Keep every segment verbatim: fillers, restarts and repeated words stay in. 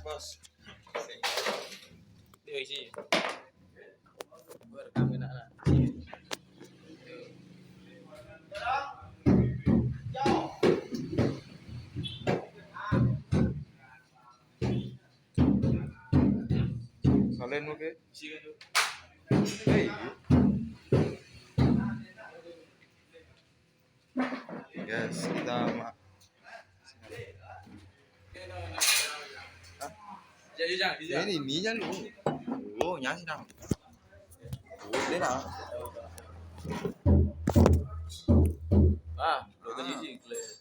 Bos. Dia isi. Gue rekam kena lah. Salin mo ke? Hey. Yes, kita ma- Hah? Ini, ini aja lu. Oh, nyasi dah. Oh, dia lah. Ah, lu ke sisi, clear.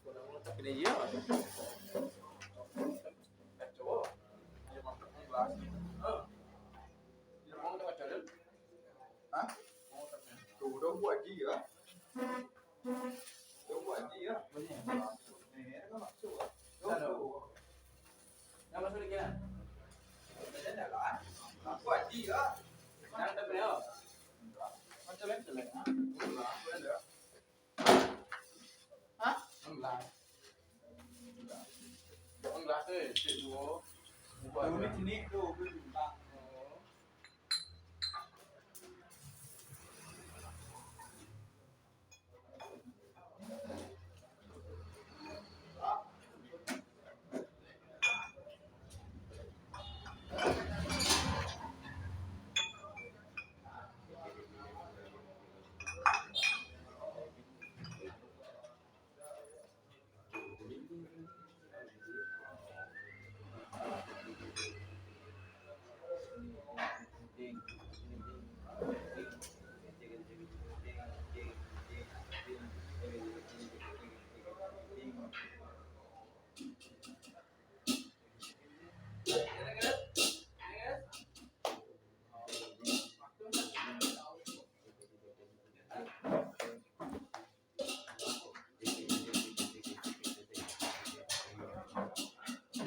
Aku nang tapi dia iya. Cowok. Dia makan gelas. Eh. Dia mau tempat jalan. Hah? Mau tempat. Tuh, udah gua aja ya. Udah gua aja ya. Bener. Nih, kan maksud. Tuh. Yang masuk di kira. Beda kan? Aku aja ya. Yang tapi ya. Macam lain tuh lah. Aku ada. Hah? Enggak. Enggak tuh, cek dua. Bukan. Tuh, ini sini tuh, gue bilang.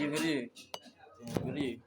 Ngeri, ngeri.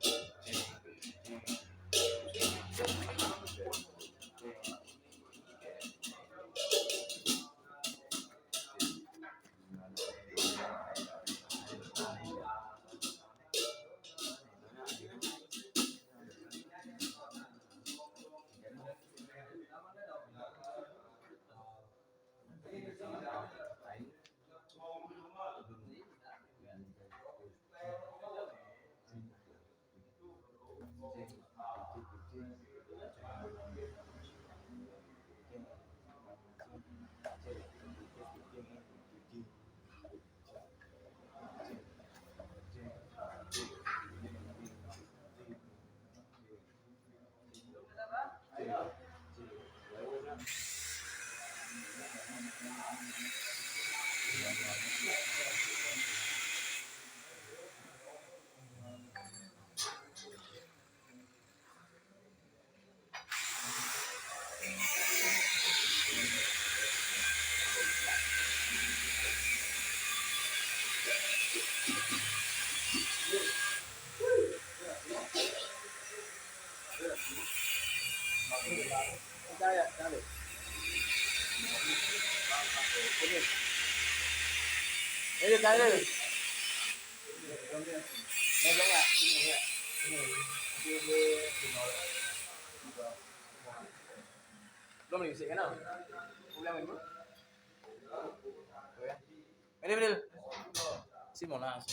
Ini kan ada. Ini belum ya? Ini ya? Ini. Masih di, di nol. Belum nih, bisa kan? Ulang ini. Oh ya. Ini betul. Si Monas.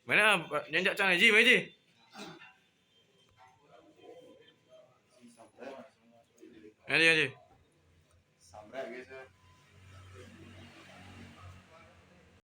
Mana nyenjak cang Haji, Haji? Haji, Haji.